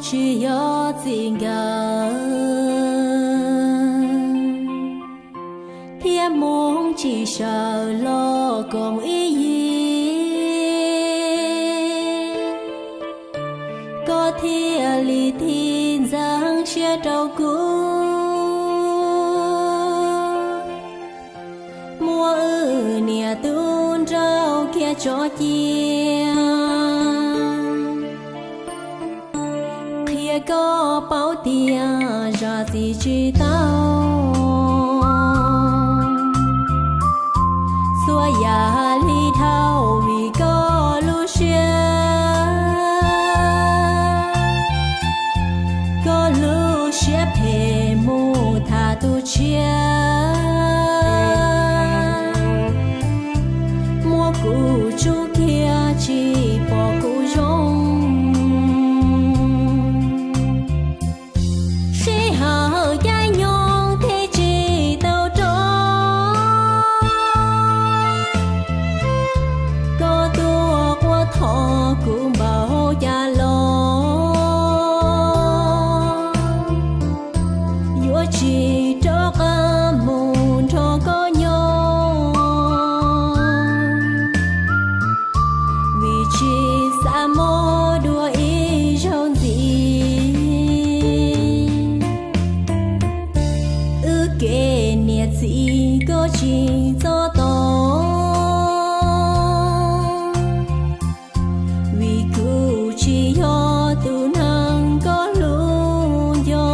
Tsis yog txij nkawm thiab Hmoob tsis sawv los koom ib yig, koj thiaj li tig ntxeev siab rau kuv, muab wb niam tub nrauj kiag tso cia. Qhia koj paub tias zam txim tsis tau, txhua yam li dhau vim koj lub siab, koj lub siab phem mus tham tus tshiab, muab kuv tsub kiag tsis pom kuv zoo. Sij hawm caij nyoog thiaj tsis tau rov, koj tuaj quaj thov kuv npaum cas los yuav tsis rov qab mus nrog koj nyob, vim tsis xav mob dua ib zaug ntxiv. Wb kev niam txiv koj tsis txhob tos, vim kuv tsis yog tus neeg koj hlub nco,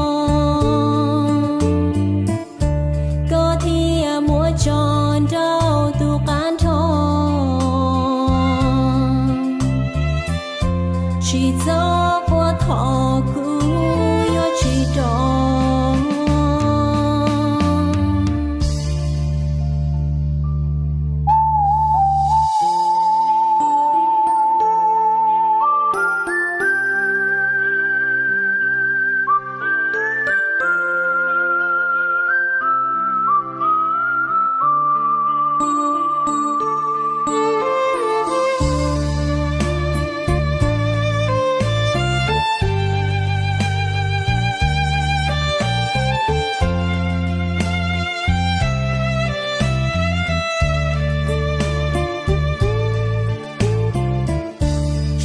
koj thiaj muab tso nrauj tus qab nrho. Tsis txhob quaj thov kuv yuav tsis rov.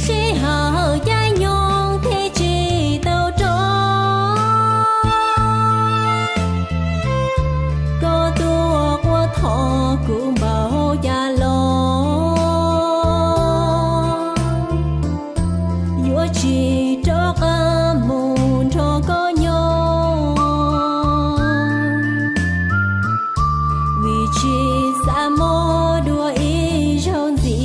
Sij hawm caij nyoog thiaj tsis tau rov, koj tuaj quaj thov kuv npaum cas los yuav tsis rov qab mus nrog koj nyob, vim tsis xav mob dua ib zaug ntxiv.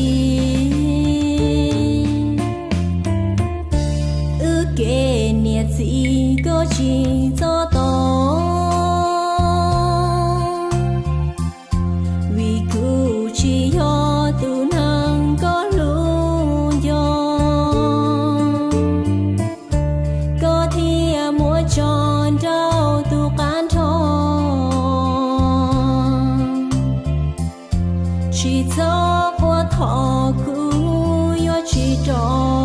Wb kev niam txiv koj tsis txhob tos, vim kuv tsis yog tus neeg koj hlub nco, koj thiaj muab tso nrauj tus qab nrho. Tsis txhob quaj thov kuv yuav tsis rov.